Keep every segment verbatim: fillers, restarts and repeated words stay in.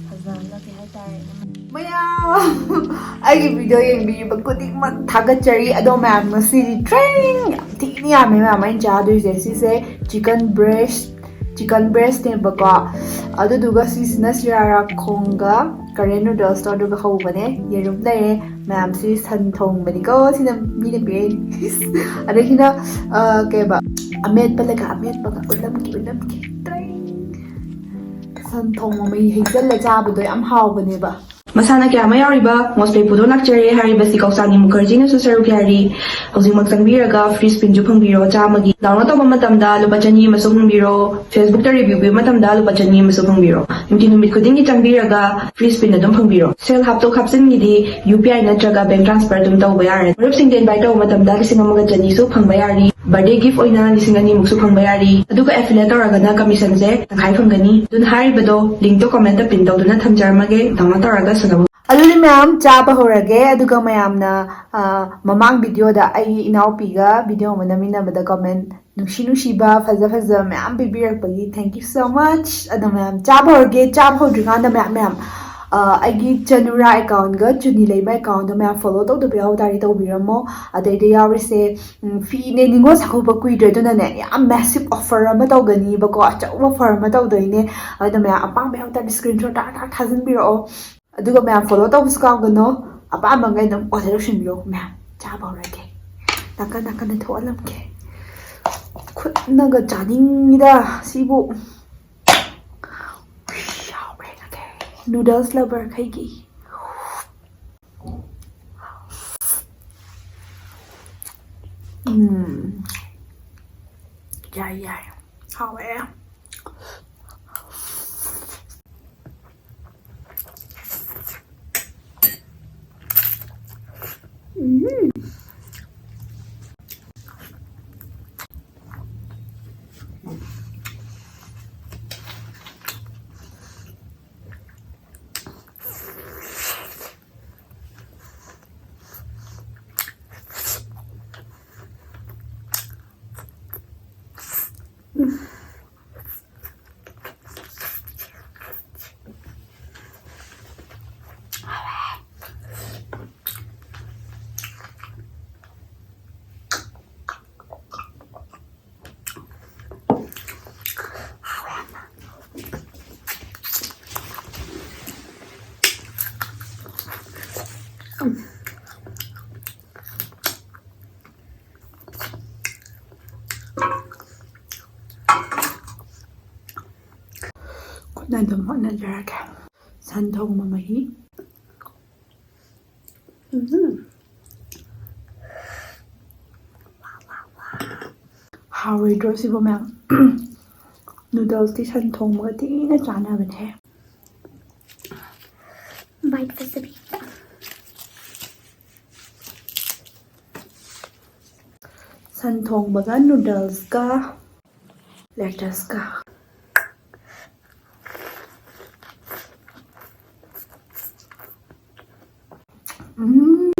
ꯐꯖꯍꯜꯂꯒꯦ ꯍꯥꯏꯇꯥꯔꯦ꯫ ꯃꯌꯥꯝ ꯑꯩꯒꯤ ꯚꯤꯗꯤꯑꯣ ꯌꯦꯡꯕꯤꯔꯤꯕ ꯈꯨꯗꯤꯡꯃꯛ ꯊꯥꯒꯠꯆꯔꯤ꯫ ꯑꯗꯣ ꯃꯌꯥꯝ, ꯉꯁꯤꯗꯤ ꯇ꯭ꯔꯦꯡ ꯌꯥꯝ ꯊꯤꯅ ꯌꯥꯝꯃꯦ ꯃꯌꯥꯝ ꯑꯩꯅ ꯆꯥꯗꯣꯏꯁꯦ꯫ ꯁꯤꯁꯦ chicken breast, chicken breastꯅꯦꯕꯀꯣ꯫ ꯑꯗꯨꯗꯨꯒ ꯁꯤꯁꯤꯅ ꯁꯤꯔꯥꯔꯥꯈꯣꯡꯒ Korean noodlesꯇꯣ ꯑꯗꯨꯒ ꯍꯧꯕꯅꯦ꯫ ꯌꯦꯔꯨꯝ ꯂꯩꯔꯦ꯫ ꯃꯌꯥꯝꯁꯤ ꯁꯟ ꯊꯣꯡꯕꯅꯤꯀꯣ꯫ ꯁꯤꯅ ꯃꯤꯅ ꯄꯤꯔꯛꯏꯅꯤ꯫ ꯑꯗꯒꯤꯅ, ꯑ, ꯀꯩꯕ, ꯑꯃꯦꯠꯄ ꯂꯩꯀ ꯑꯃꯦꯠꯄꯒ ꯎꯠꯂꯝꯒꯦ, ꯎꯠꯂꯝꯒꯦ꯫ ꯇ꯭ꯔꯦꯡ꯫ ꯁꯟ ꯊꯣꯡꯕ ꯃꯍꯤ ꯍꯩꯖꯜꯂ ꯆꯥꯕꯗꯣ ꯌꯥꯝ ꯍꯥꯎꯕꯅꯦꯕ꯫ ꯃꯁꯥꯟꯅ ꯀꯌꯥ ꯑꯃ ꯌꯥꯎꯔꯤꯕ ꯃꯣꯁꯄꯦ ꯄꯨꯗꯣ ꯂꯥꯛꯆꯔꯦ ꯍꯥꯏꯔꯤꯕꯁꯤ ꯀꯧꯁꯥꯅꯤ ꯃꯨꯈꯔꯖꯤꯅꯁꯨ ꯁꯔꯨꯛ ꯌꯥꯔꯤ꯫ ꯍꯧꯖꯤꯛꯃꯛ ꯆꯪꯕꯤꯔꯒ free spinꯁꯨ ꯐꯪꯕꯤꯔꯣ ꯆꯥꯝꯃꯒꯤ꯫ Download ꯇꯧꯕ ꯃꯇꯝꯗ ꯂꯨꯄꯥ ꯆꯅꯤ ꯑꯃꯁꯨ ꯐꯪꯕꯤꯔꯣ꯫ Facebookꯇ review ꯄꯤꯕ ꯃꯇꯝꯗ ꯂꯨꯄꯥ ꯆꯅꯤ ꯑꯃꯁꯨ ꯐꯪꯕꯤꯔꯣ꯫ ꯅꯨꯡꯇꯤ ꯅꯨꯃꯤꯠ ꯈꯨꯗꯤꯡꯒꯤ ꯆꯪꯕꯤꯔꯒ free spin ꯑꯗꯨꯝ ꯐꯪꯕꯤꯔꯣ꯫ ꯁꯦꯜ ꯍꯥꯞꯇꯣꯛ ꯍꯥꯞꯆꯤꯟꯒꯤꯗꯤ UPI ꯅꯠꯇ꯭ꯔꯒ bank transfer ꯑꯗꯨꯝ ꯇꯧꯕ ꯌꯥꯔꯦ꯫ ꯃꯔꯨꯞꯁꯤꯡꯗ invite ꯇꯧꯕ ꯃꯇꯝꯗ ꯂꯤꯁꯤꯡ ꯑꯃꯒ ꯆꯅꯤꯁꯨ ꯐꯪꯕ ꯌꯥꯔꯤ꯫ Birthday gift ꯑꯣꯏꯅ ꯂꯤꯁꯤꯡ ꯑꯅꯤꯃꯨꯛꯁꯨ ꯐꯪꯕ ꯌꯥꯔꯤ꯫ ꯑꯗꯨꯒ affiliate ꯇꯧꯔꯒꯅ commissionꯁꯦ ꯇꯪꯈꯥꯏ ꯐꯪꯒꯅꯤ꯫ ꯑꯗꯨꯅ ꯍꯥꯏꯔꯤꯕꯗꯣ linkꯇꯣ commentꯇ pin ꯇꯧꯗꯨꯅ ꯊꯝꯖꯔꯝꯃꯒꯦ, download ꯇꯧꯔꯒ ꯁꯥꯟꯅꯕ꯫ ꯑꯗꯨꯗꯤ ꯃꯌꯥꯝ ꯆꯥꯕ ꯍꯧꯔꯒꯦ꯫ ꯑꯗꯨꯒ ꯃꯌꯥꯝꯅ, ꯑ, ꯃꯃꯥꯡ videoꯗ ꯑꯩꯒꯤ ꯏꯅꯥꯎꯄꯤꯒ video ꯑꯃ ꯅꯝꯃꯤꯟꯅꯕꯗ comment ꯅꯨꯡꯁꯤ ꯅꯨꯡꯁꯤꯕ, ꯐꯖ ꯐꯖꯕ ꯃꯌꯥꯝ ꯄꯤꯕꯤꯔꯛꯄꯒꯤ thank you so much꯫ ꯑꯗꯣ ꯃꯌꯥꯝ ꯆꯥꯕ ꯍꯧꯔꯒꯦ꯫ ꯆꯥꯕ ꯍꯧꯗ꯭ꯔꯤꯀꯥꯟꯗ ꯃꯌꯥꯝ, ꯃꯌꯥꯝ, ꯑ, ꯑꯩꯒꯤ ꯆꯅꯨꯔꯥ accountꯒ ꯆꯨꯅꯤ ꯂꯩꯃ accountꯗꯣ ꯃꯌꯥꯝ follow ꯇꯧꯗꯕ ꯌꯥꯎ ꯇꯥꯔꯗꯤ ꯇꯧꯕꯤꯔꯝꯃꯣ꯫ ꯑꯗꯩꯗ ꯌꯥꯎꯔꯤꯁꯦ, ꯎꯝ, ꯐꯤꯅꯦ꯫ ꯅꯤꯉꯣꯜ ꯆꯥꯛꯀꯧꯕ ꯀꯨꯏꯗ꯭ꯔꯦ, ꯑꯗꯨꯅꯅꯦ ꯌꯥꯝ massive offer ꯑꯃ ꯇꯧꯒꯅꯤꯕꯀꯣ, ꯑꯆꯧꯕ offer ꯑꯃ ꯇꯧꯗꯣꯏꯅꯦ꯫ ꯑꯗꯨꯅ ꯃꯌꯥꯝ ꯑꯄꯥꯝꯕ ꯌꯥꯎ ꯇꯥꯔꯗꯤ screenshot ꯇꯥꯛ ꯇꯥꯛ ꯊꯥꯖꯤꯟꯕꯤꯔꯛꯑꯣ꯫ ꯑꯗꯨꯒ ꯃꯌꯥꯝ follow ꯇꯧꯕꯁꯨ ꯀꯥꯎꯒꯅꯨ꯫ ꯑꯄꯥꯝꯕ ꯃꯈꯩ ꯑꯗꯨꯝ order ꯇꯧꯁꯤꯟꯕꯤꯔꯣ꯫ ꯃꯌꯥꯝ ꯆꯥꯕ ꯍꯧꯔꯒꯦ꯫ ꯅꯥꯀꯟ ꯅꯥꯀꯟꯗ ꯊꯣꯛꯍꯜꯂꯝꯒꯦ꯫ ꯈꯨꯠꯅꯒ ꯆꯥꯅꯤꯡꯉꯤꯗ ꯁꯤꯕꯨ꯫ ꯍꯥꯎꯔꯦ꯫ Noodles lover ꯈꯩꯒꯤ꯫ ꯎꯝ꯫ ꯌꯥꯏ, ꯌꯥꯏ꯫ ꯍꯥꯎꯋꯦ꯫ ꯎꯝ꯫ ꯈꯨꯠꯅ ꯑꯗꯨꯝ ꯍꯣꯠꯅꯖꯔꯒꯦ꯫ ꯁꯟ ꯊꯣꯡꯕ ꯃꯍꯤ꯫ ꯎꯝ꯫ ꯍꯥꯎꯔꯣꯏꯗ꯭ꯔꯣ ꯁꯤꯕꯨ, ꯃꯌꯥꯝ? Noodlesꯇꯤ ꯁꯟ ꯊꯣꯡꯕꯒ ꯊꯤꯅ ꯆꯥꯟꯅꯕꯅꯦ꯫ Bite ꯐꯖꯕꯤ꯫ ꯁꯟ ꯊꯣꯡꯕꯒ noodlesꯀ lettuceꯀ꯫ ꯎꯝ꯫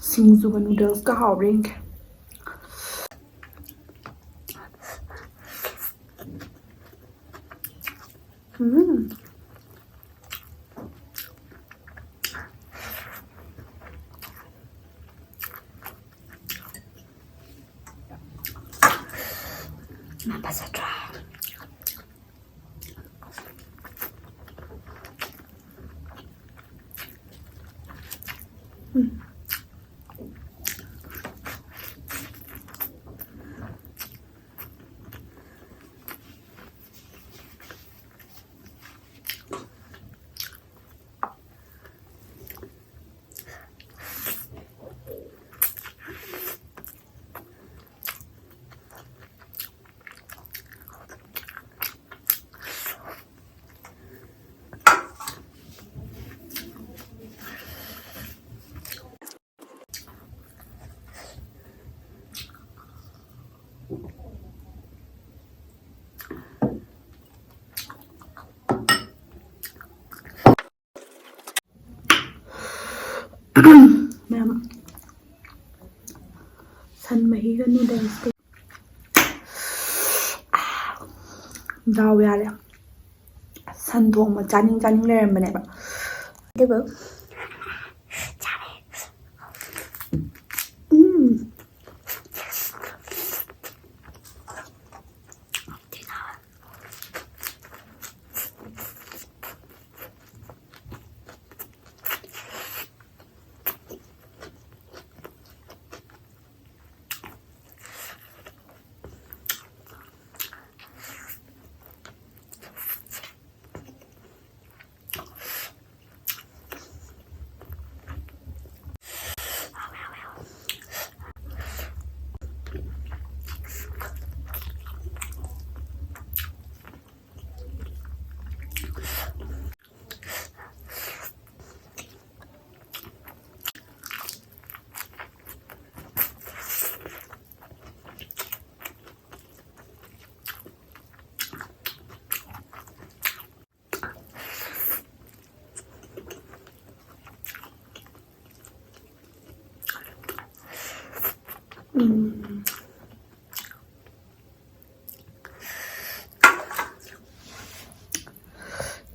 ꯁꯤꯡꯖꯨꯒ ꯅꯨꯗꯜꯁꯀ ꯍꯥꯎꯕ꯭ꯔꯥ ꯌꯦꯡꯒꯦ꯫ ꯎꯝ꯫ ꯐꯖꯗ꯭ꯔꯥ? ꯎꯝ꯫ ꯃꯌꯥꯝ, ꯁꯟ ꯃꯍꯤꯒ ꯅꯨꯗꯜꯁꯀ꯫ ꯗꯥꯎ ꯌꯥꯔꯦ꯫ ꯁꯟ ꯊꯣꯡꯕ ꯆꯥꯅꯤꯡ ꯆꯥꯅꯤꯡ ꯂꯩꯔꯝꯕꯅꯦꯕ, ꯑꯗꯨꯕꯨ ꯆꯥꯔꯦ꯫ ꯎꯝ꯫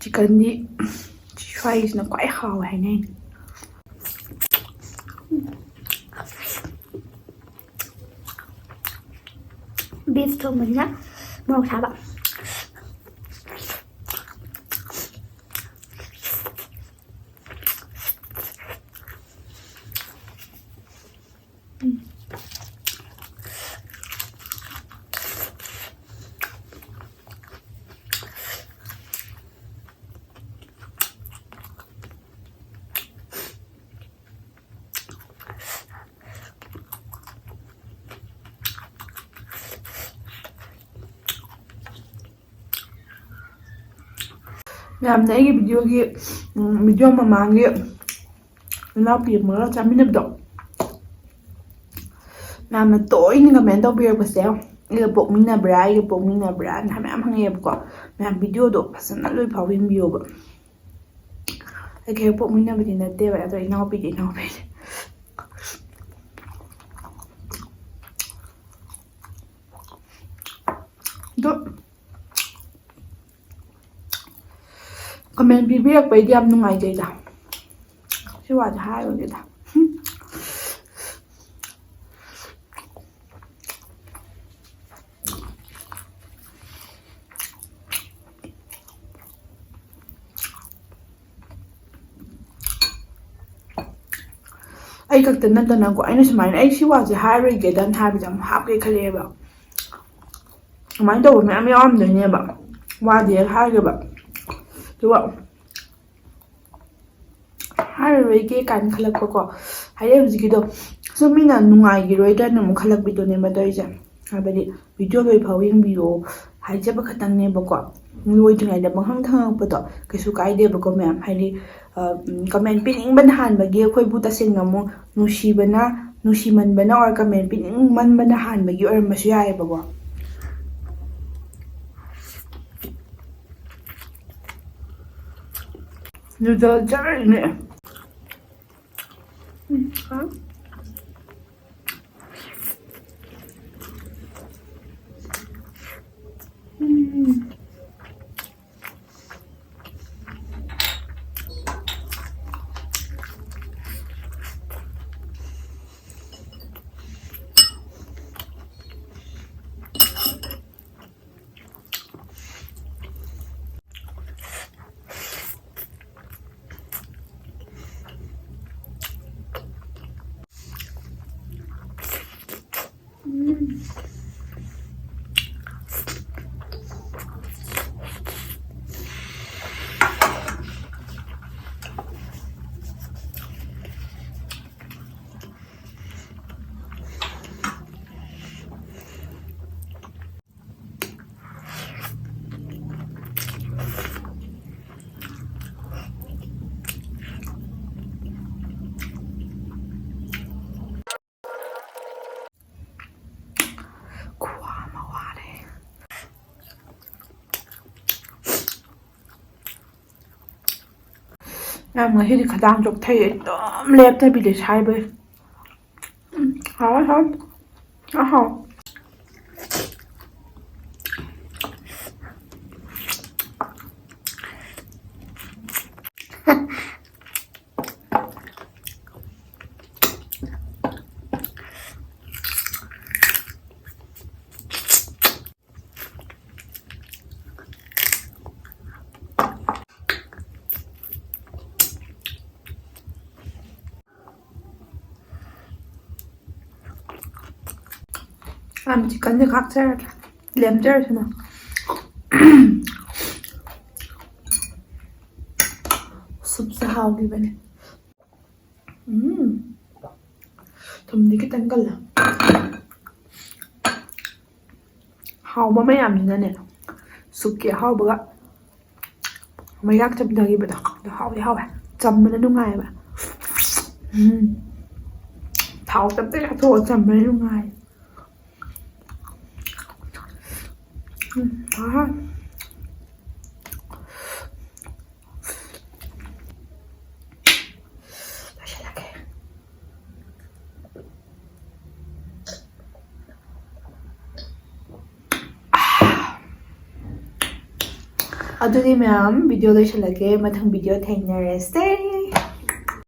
ꯆꯤꯛꯀꯟꯗꯤ ꯁ꯭ꯋꯥꯏꯒꯤꯁꯤꯅ ꯈ꯭ꯋꯥꯏ ꯍꯥꯎꯋꯦ ꯍꯥꯏꯅꯩ꯫ ꯕꯤꯐ ꯊꯣꯡꯕꯁꯤꯅ ꯃꯣꯔꯣꯛ ꯁꯥꯕ꯫ ꯃꯌꯥꯝꯅ ꯑꯩꯒꯤ ꯚꯤꯗꯤꯑꯣꯒꯤ, ꯎꯝ, ꯚꯤꯗꯤꯑꯣ ꯃꯃꯥꯡꯒꯤ ꯏꯅꯥꯎꯄꯤ ꯑꯃꯒ ꯆꯥꯃꯤꯟꯅꯕꯗꯣ, ꯃꯌꯥꯝꯅ ꯇꯣꯏꯅ ꯀꯃꯦꯟ ꯇꯧꯕꯤꯔꯛꯄꯁꯦ, "ꯑꯩꯒ ꯄꯣꯛꯃꯤꯟꯅꯕ꯭ꯔꯥ, ꯑꯩꯒ ꯄꯣꯛꯃꯤꯟꯅꯕ꯭ꯔꯥ?" ꯍꯥꯏꯅ ꯃꯌꯥꯝ ꯍꯪꯉꯛꯑꯦꯕꯀꯣ꯫ ꯃꯌꯥꯝ ꯚꯤꯗꯤꯑꯣꯗꯣ ꯐꯖꯅ ꯂꯣꯏ ꯐꯥꯎꯕ ꯌꯦꯡꯕꯤꯌꯣꯕ꯫ ꯑꯩꯒ ꯍꯦꯛ ꯄꯣꯛꯃꯤꯟꯅꯕꯗꯤ ꯅꯠꯇꯦꯕ, ꯑꯗꯣ ꯏꯅꯥꯎꯄꯤꯗꯤ ꯏꯅꯥꯎꯄꯤꯅꯦ꯫ ꯑꯗꯣ ꯀꯃꯦꯟ ꯄꯤꯕꯤꯔꯛꯄꯩꯗꯤ ꯌꯥꯝ ꯅꯨꯡꯉꯥꯏꯖꯩꯗ꯫ ꯁꯤ ꯋꯥꯗꯤ ꯍꯥꯏꯔꯣꯏꯒꯦꯗ꯫ ꯑꯩ ꯈꯛꯇ ꯅꯠꯇꯅꯀꯣ, ꯑꯩꯅ ꯁꯨꯃꯥꯏꯅ "ꯑꯩ ꯁꯤ ꯋꯥꯁꯦ ꯍꯥꯏꯔꯣꯏꯒꯦꯗꯅ" ꯍꯥꯏꯕꯁꯦ ꯑꯃꯨꯛ ꯍꯥꯞꯀꯦ ꯈꯜꯂꯛꯑꯦꯕ꯫ ꯑꯗꯨꯃꯥꯏꯅ ꯇꯧꯕ ꯃꯌꯥꯝ ꯌꯥꯎꯔꯝꯗꯣꯏꯅꯦꯕ, ꯋꯥꯗꯤ ꯍꯦꯛ ꯍꯥꯏꯔꯒꯦꯕ꯫ ꯑꯗꯨꯒ ꯍꯥꯏꯔꯔꯣꯏꯒꯦ ꯀꯥꯏꯅ ꯈꯜꯂꯛꯄꯀꯣ꯫ ꯍꯥꯏꯗꯤ ꯍꯧꯖꯤꯛꯀꯤꯗꯣ ꯁꯨꯝ ꯃꯤꯅ ꯅꯨꯡꯉꯥꯏꯈꯤꯔꯣꯏꯗ꯭ꯔꯅ ꯑꯃꯨꯛ ꯈꯜꯂꯛꯄꯤꯗꯣꯅꯦꯕ ꯇꯧꯔꯤꯁꯦ꯫ ꯍꯥꯏꯕꯗꯤ ꯚꯤꯗꯤꯑꯣ ꯂꯣꯏ ꯐꯥꯎ ꯌꯦꯡꯕꯤꯌꯣ ꯍꯥꯏꯖꯕ ꯈꯛꯇꯪꯅꯦꯕꯀꯣ꯫ ꯂꯣꯏꯗ꯭ꯔꯤꯉꯩꯗ ꯄꯪꯍꯪꯗ ꯍꯪꯉꯛꯄꯗꯣ ꯀꯩꯁꯨ ꯀꯥꯏꯗꯦꯕꯀꯣ ꯃꯌꯥꯝ꯫ ꯍꯥꯏꯗꯤ, ꯑ, ꯎꯝ, ꯀꯃꯦꯟ ꯄꯤꯅꯤꯡꯕꯅ ꯍꯥꯟꯕꯒꯤ ꯑꯩꯈꯣꯏꯕꯨ ꯇꯁꯦꯡꯅ ꯑꯃꯨꯛ ꯅꯨꯡꯁꯤꯕꯅ, ꯅꯨꯡꯁꯤꯃꯟꯕꯅ or ꯀꯃꯦꯟ ꯄꯤꯅꯤꯡꯃꯟꯕꯅ ꯍꯥꯟꯕꯒꯤ ꯑꯣꯏꯔꯝꯕꯁꯨ ꯌꯥꯏꯑꯕꯀꯣ꯫ ꯅꯨꯗꯜ ꯆꯥꯔꯤꯅꯦ꯫ ꯎꯝ, ꯍꯥꯎ꯫ ꯈꯨꯋꯥ ꯑꯃ ꯋꯥꯔꯦ꯫ ꯌꯥꯝ ꯉꯁꯤꯗꯤ ꯈꯗꯥꯡ ꯆꯣꯛꯊꯩ, ꯑꯗꯨꯝ ꯂꯦꯞꯇꯕꯤꯗ ꯁꯥꯏꯕꯩ꯫ ꯎꯝ, ꯍꯥꯎꯋꯦ, ꯍꯥꯎꯋꯦ꯫ ꯑꯍꯥꯎ꯫ ꯌꯥꯝ ꯆꯤꯛꯀꯟꯁꯦ ꯈꯥꯛꯆꯔꯒꯦ, ꯂꯦꯝꯖꯔꯁꯅꯨ꯫ ꯁꯨꯞꯁꯦ ꯍꯥꯎꯈꯤꯕꯅꯦ꯫ ꯎꯝ, ꯊꯨꯝꯗꯤ ꯈꯤꯇꯪ ꯀꯜꯂꯦ꯫ ꯍꯥꯎꯕ ꯃꯌꯥꯝꯁꯤꯅꯅꯦ, ꯁꯨꯞꯀꯤ ꯑꯍꯥꯎꯕꯒ ꯃꯩꯔꯥꯛ ꯆꯝꯊꯈꯤꯕꯗꯣ, ꯑꯗꯣ ꯍꯥꯎꯗꯤ ꯍꯥꯎꯋꯦ꯫ ꯆꯝꯕꯅ ꯅꯨꯡꯉꯥꯏꯌꯦꯕ꯫ ꯎꯝ, ꯊꯥꯎ ꯇꯞꯇ ꯆꯥꯊꯣꯛꯑ ꯆꯝꯕꯅ ꯅꯨꯡꯉꯥꯏ꯫ ꯎꯝ, ꯑꯍꯥ꯫ ꯂꯣꯏꯁꯤꯜꯂꯒꯦ꯫ ꯑꯥ꯫ ꯑꯗꯨꯗꯤ ꯃꯌꯥꯝ, video ꯂꯣꯏꯁꯤꯜꯂꯒꯦ, ꯃꯊꯪ video ꯊꯦꯡꯅꯔꯁꯦ꯫